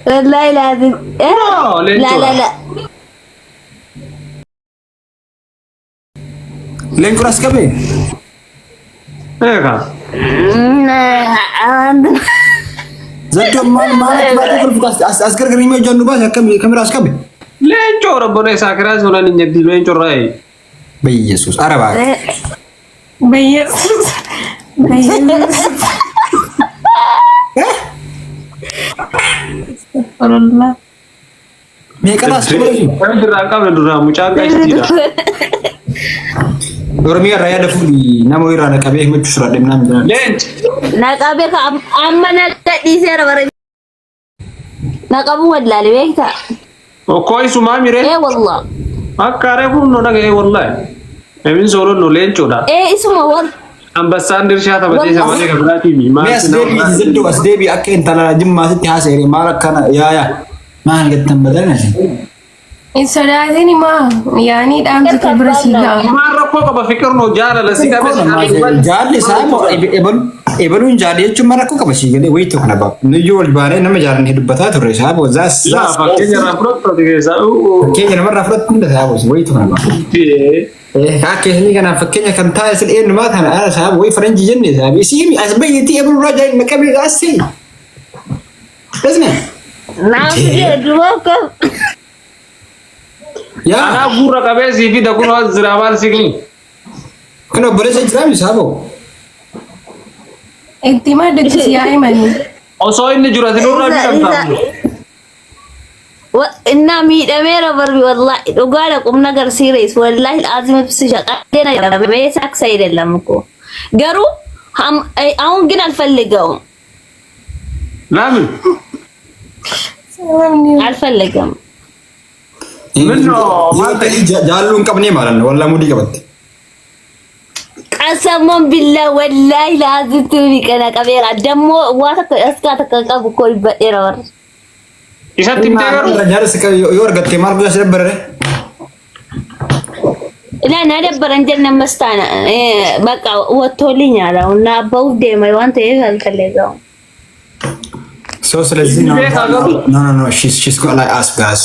Wallaahi laazim. No, La leencoodha. la la. Leencoon as qabee? Eegaa. Zaddoon maal maal akka baatee kolfu as as gargar himee hojjannu baase akkam kameraa as qabe? Leencoo obboleessa akiraas fuudhan hin jedhi leencoo irraa eegi. Bayyesuus arabaa. Bayyesuus. Bayyesuus. Astaghfirullah. Meeqadha as qabe? Kan irraa qabna duraa mucaan qashtiidha. Oromiyaa irraa yaada fuudhi nama irraa na qabee himachuu sura dhimnaan jira. Leenci. Naqabe ka amma na gadhiiseera bara. Naqabuu wallaale beektaa? Okkoo isumaa miree. Ee wallah. Akka aree kun no dhaga'ee wallahi. Emin soolon no leencoodha. Ee isuma wal. Ambassaan dirshaa taphatee isa malee kan biraatii mi. Mee as deebii ziddoo as deebii akka intala jimmaasitti haasa'e maal akkana yaa yaa maal jettan badan isin. Hin sodaatin himaa yaanii dhaamsi kee bira sii ga'a. Maal rakkoo qaba fiqirnoo jaalala si qabe si qabe. Jaalli isaa immoo ebaluun jaalli jechuun maal rakkoo qaba sii galee wayii tokko na ba'a. Nuyyuu wal baanee nama jaalannee dubbataa turre isaa boo zaas Yaa zaas. fakkeenya irraa fudhattu ati keessaa. Fakkeenya namarraa fudhattu hunda isaa boo wayii tokko na ba'a. Akka keessanii kanaaf fakkeenya kan taa'e sin eenyumaa kana ala isaa wayii faranjii jenne isaa isii as bayyeetii ebalurraa jaalli naqabee zaasii. Isne. Naaf jedhu akka. Yaa. Anaa gurra qabee sii fida kun as jira maal si gini. Kun obboleessa jiraa mi saaboo? Itti maddutti si yaa himanii. Osoo inni jiru ati nurraa miidhamta. Innaa miidhameera barbi wallaahi dhugaadha qubna agarsiirees wallaahi laazima ibsi shaqaleen jedhamee saaksa አይደለም እኮ garuu አሁን ግን አልፈልገውም Laami. Sababni አልፈልግም Minnoo maal ta'e? Jaalluu hin qabnee maalan wallaa mudii qabatti. ቀሰሞን ቢላ ወላሂ laazimtu miqana qabeera dammoo waa takka askaa takka qabu koo dubbadheera warra Isatti himtee garuu. Jaarsi yoo argatte maal guyyaa si dabbarare? Ilaa na dabbaran jenna ammas taana bakka ወጥቶልኛል አሁን እና አባው deema waan ta'eef አልፈለገውም So ስለዚህ no no no no she's got like us guys.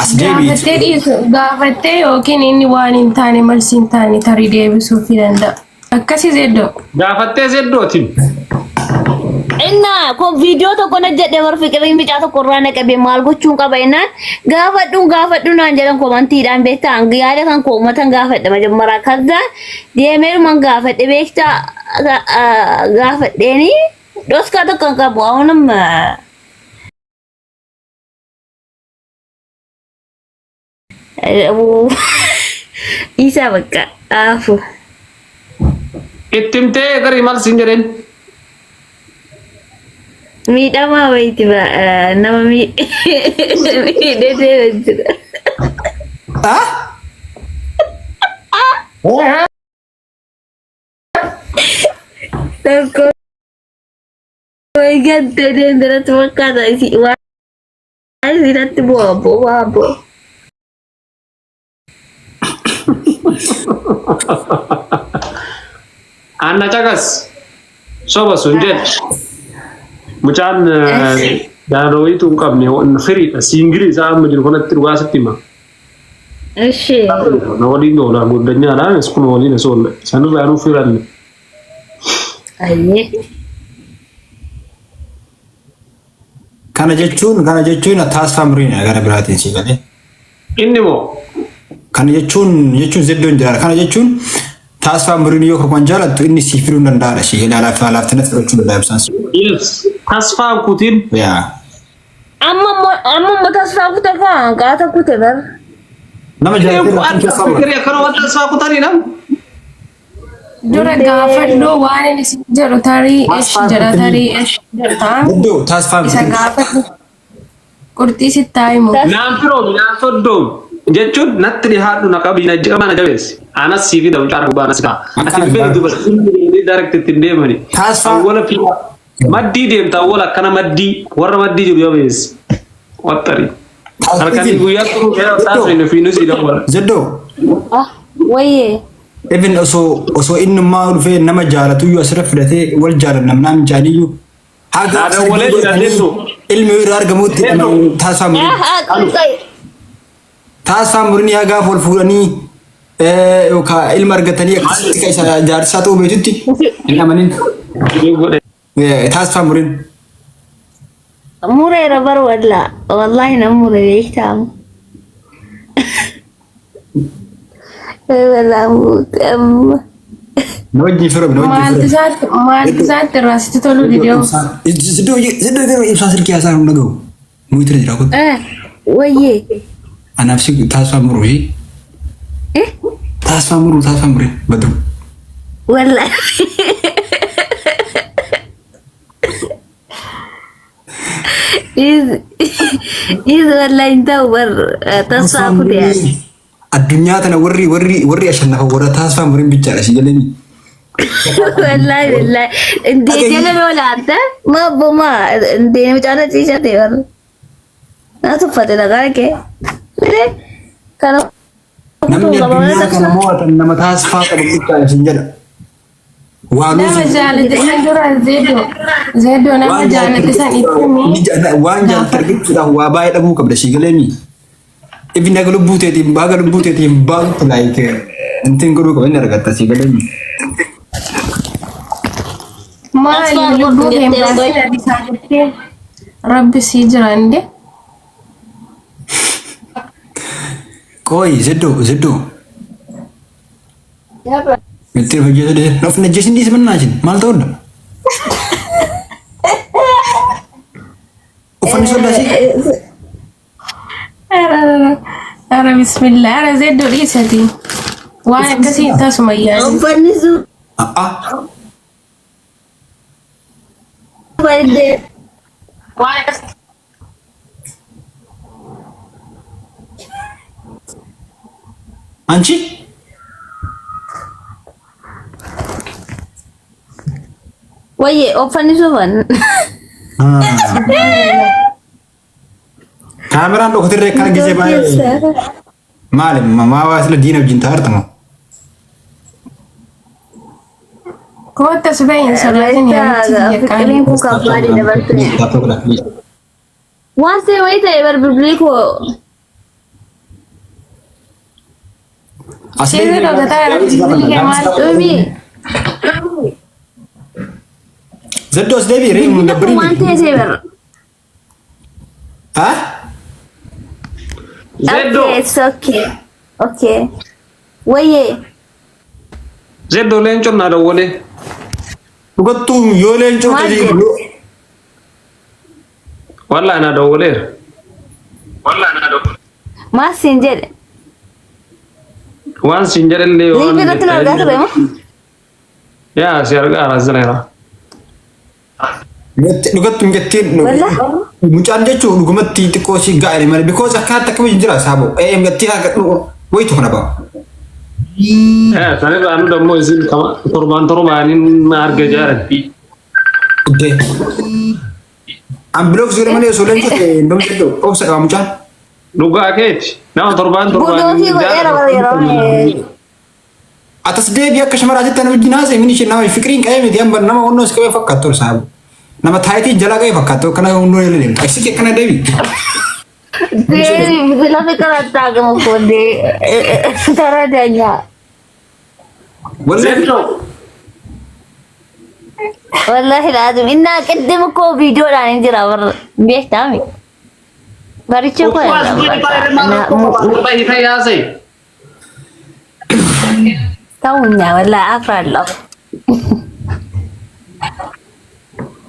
As deebiiti. Gaafattee dhiisu gaafattee yookiin inni waan hin taane malsi hin taane tarii deebisuufii danda'a. Akkasii zeddoo. Gaafattee zeddootiin. እና ko viidiyoo tokko na jedhe war fiqirii micaa tokko irraa na qabe maal gochuun qaba jennaan gaafadhuun gaafadhu naan jedhan komantiidhaan beektaa yaada kan koo uummatan gaafadhe majammaraa ከዛ deemeeruman gaafadhe beektaa gaafadheeni dhoskaa tokko hin qabu አሁንም isa bakka aafu Itti himtee garii maal siin jedheen? Miidhamaa wayiiti nama miidhee deema jira. Ah? Tokko wayii gantee deemte fakkaata isi waan isinatti bu'a bu'a bu'a. Anna caqas. Soba sun jedhe. Mucaan jaalala wayiitu hin qabne firiidha. Siingilii isaa amma jiru kanatti dhugaa sitti hima. Ishi. Na waliin oola goddanyaadha. Iskuma waliin osoo oolle. Sanirraa nuuf firanne. Ayyee. Kana jechuun taasifaa muriina gara biraatiin si galee. Inni moo Kana jechuun zeddoon jira. Kana jechuun taasifaa muriin yoo kan jaalattu inni siif fiduu hin danda'aadha. Si galee alaaf alaaftinatti fudhachuu danda'a ibsaan. Yes. Tasfaan kutiin Yaa. Amma immoo tasfaa kute kaa qaata kute bar. Nama jaalatee laftiin keessaa mura. Fikirii akkana waan tasfaa kutanii nam. Dura gaafadhu waan inni si jedhu tarii esh jedha tarii esh jedha ta'a. Zeddoo taasifaa Isa gaafadhu. Qurxii sitti haa himu. Naan firoomi naan soddoomi jechuun natti dhihaadhu na qabi na jedhama na jabeessi. Anas sii fida mucaa gubbaa anas kaa. Ati hin beektu bas direct ittiin deemani. Taasifaa Awwala fi maddii deemta awwala akkana maddii warra maddii jiru jabeessi. Waxxari. Halkanii guyyaa turuu taasifnu fi nusi dawwala. Zeddoo Ah wayyee. even osoo innummaa dhufee nama jaalatuyyuu asirra fidatee wal jaalanna naan jaaniyyuu Haga Naa dawwalee jira deemtu. Ilmi irraa argamutti Deemtu. taasifaa murin. Qoy. Taasifaa murinii haga wal fuudhanii yookaan ilma argatanii akkasitti kan isa jaarsaa ta'uu beektutti hin amanin. Godhe. Taasifaa murin. Mureera bar wallaa. Wallaahi nan mure beektaa. Wallaa amma. Na wajjin firoomi na wajjin Maaltu firoomi. isaatti maaltu isaatti irraa sitti toluu didee? Siddoo siddoo garuu ibsaa silkii haasaa hin dhaga'u. Muuyitira jira kun. Wayyee. Anaaf si taasifaa muruu fi taasifaa muruu taasifaa muree badu. Wallaahi. Is wallaahi hin ta'u bar tasaa kutee. Addunyaa tana warri warri warri ashannafa warra taasifaa muriin bichaadha si jalanii. Wallaahi wallaahi. Indee jala loolaanta maa bomaa indee mucaan ciisate bar. Na tuffate nagaa kee. Kana Namni addunyaa kana mo'atan nama taasifaa qabu bichaadha sin jedha. Waan Nama jaalate san dura Zeedoo Zeedoo nama jaalate san itti himi. waan jaalate argachuudhaaf waa baay'ee dhabuu qabda si galeemi. Ifni haga lubbuu teetiin haga lubbuu teetiin baasutti like intiin godhuu qaba inni argatta si galeemi. Maali lubbuu kee hin baasin adisaa jettee rabbi sii jira inde. Qoy Zeddoo Zeddoo. Itti hojjetu dhiise. Of najjeesin dhiise mannaa maal ta'udha? Uffanni sodaasi. Ara bismillah ara Zeedoo dhiisati. Waan akkasii tasuma yaadin. Uffanni sun bareedee. Anchi? Wayyee uffanni suufan. Kaameraan dhokatirree akkana gisee baay'ee. Maali maa waa sila diina wajjin taa'arta moo? Kootta subee hin sodaatin yaamichi biyya qaanii. Fiqiriin kun kan baadii dabarte. Waan ta'e wayii ta'e bar bilbilii koo. Seerri dhokataa irra bilbilli kee maal? Dhumi. Zeddoo as deebi'i ree mun Bilbilli kun waan dabbariin. ta'e ta'e bar. Ha? Zeddoo. Okay, it's okay. Okay. Wayyee. Zeddoo leencoon naa dawwalee. Dhugattuu yoo leencoo Maal ta'e jedhu? Wallaahi naa dawwaleera. Maal siin jedhe? Waan siin jedhellee waan. Liivii irratti na argaa ture moo? Yaa si argaa jira. Dhugattuu jettiin Wallah. mucaan jechuun dhugumatti xiqqoo si gaa'ele malee because akkaatti akkamiin jira saabo. Ee gattii haa wayitu kana ba'a. Sanirraa nu dammoo isin torbaan torbaaniin arga jaaratti. Iddee. An bilook suure malee osoo leencoo ta'e hin danda'u. Obsa qaba mucaan. Dhugaa keeti. Nama torbaan torbaan. Budoofii godheera bara yeroo. Atas deebii akka shamaraatitti ana wajjin haasa'e mini ishee nama fiqiriin qabee miti amma nama onnoo si qabee fakkaattu saabu. Nama taayitii jalaa qabee fakkaattu akkana onnoo illee deemtu. Aksi akkana deebii. Deebi lafi kanatti argamu kundee taradanya. Wallahi Zeddoo. Wallahi laazim innaa qiddim koo viidiyoodhaan hin jira warra beektaami. Baricha koo Yaasee. ta'unya wallahi afraallah.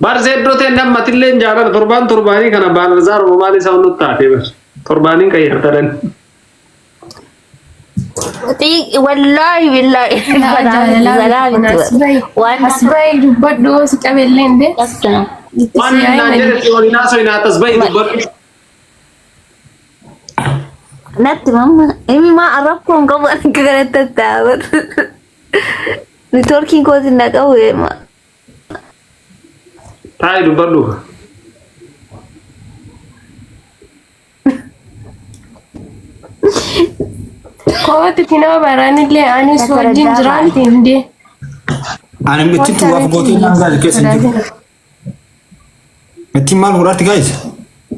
Bar zeddoo ta'e nammatillee hin jaalala torbaan torbaanii kana baalazaaru maal isaa nutti taatee bar torbaaniin qayyartadhan. Wallahi billahi. Waan Asbahi dubbadhu si qabellee inde. Waan naan jedhe si waliin haasoo hin haatas bahi dubbadhu. Natti mamma imi maa rakkoon qabu akka kanatti tattaafatu. Neetwoorkiin kootiin na qabu eema. Taa'i dubbadhu. Kootti nama baranillee anis wajjin jiraanti inde. Ani ittiin tuwaaf gootiin naan gaali keessa hin jiru. Mittiin maal godhaatti guys?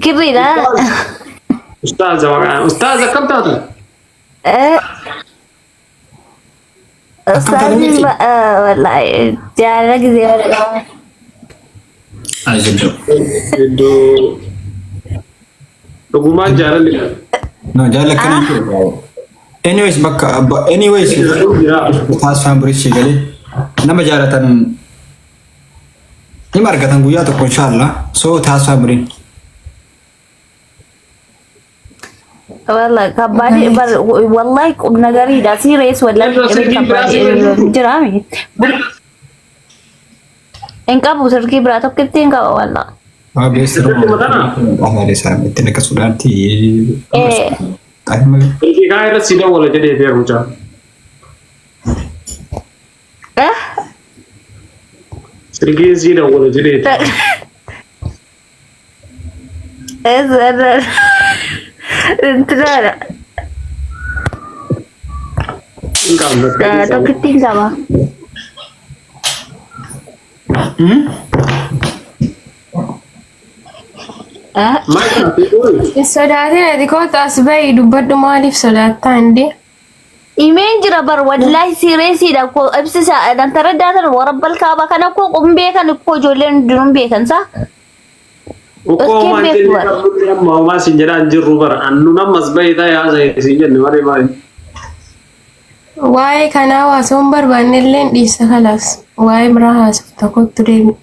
Kirriidha. Ustaaza maqaan. Ustaaza akkam taatu? Ustaaziin wallaahi jaalala gisee wal Ay jidduu. Iddoo dhugumaan jaalalli qaba. No jaalala akkana hin jiru. Anyways bakka anyways taasifaan birichi galee nama jaalatan nima argatan guyyaa tokko inshallah. So taasifaan biriin. Wallahi kabbaadi bar wallahi qubna gariidha serious wallahi Irra sirkii biraa kabbaadi sirrii jiraami. Hin qabu sirkii biraa tokkitti hin qaba wallahi. Waa beessi Sirriitti matana? Afaan isaa ittiin akka Sudaanti. Eh. Silkii kaa irratti si dawwala jedhee fe'u mucaa. Eh? Silkiin si dawwala jedhee. Es verdad. Entrara. Hin qabna. Tokkitti hin qaba. Eh? Maal taate? Hin sodaatin ati kootu as bahi dubbadhu maaliif sodaattaa indee? Imeen jira bar wallahi sireesiidha ko ibsisa dan taraddaatan warabbal kaaba kana ko qumbee kan ko ijoolleen hundinuu beekan sa. Ukkoo Iskeen homaa beeku jenne bara. qabnutti amma homaa siin jedhaa hin jirru bara. Annu ammas bahi ta'e haasa'e siin jenne malee maali. Waa'ee kanaa haasa'uu hin barbaanne illee dhiisa kalaas. Waa'ee biraa haasofta kottu deemi.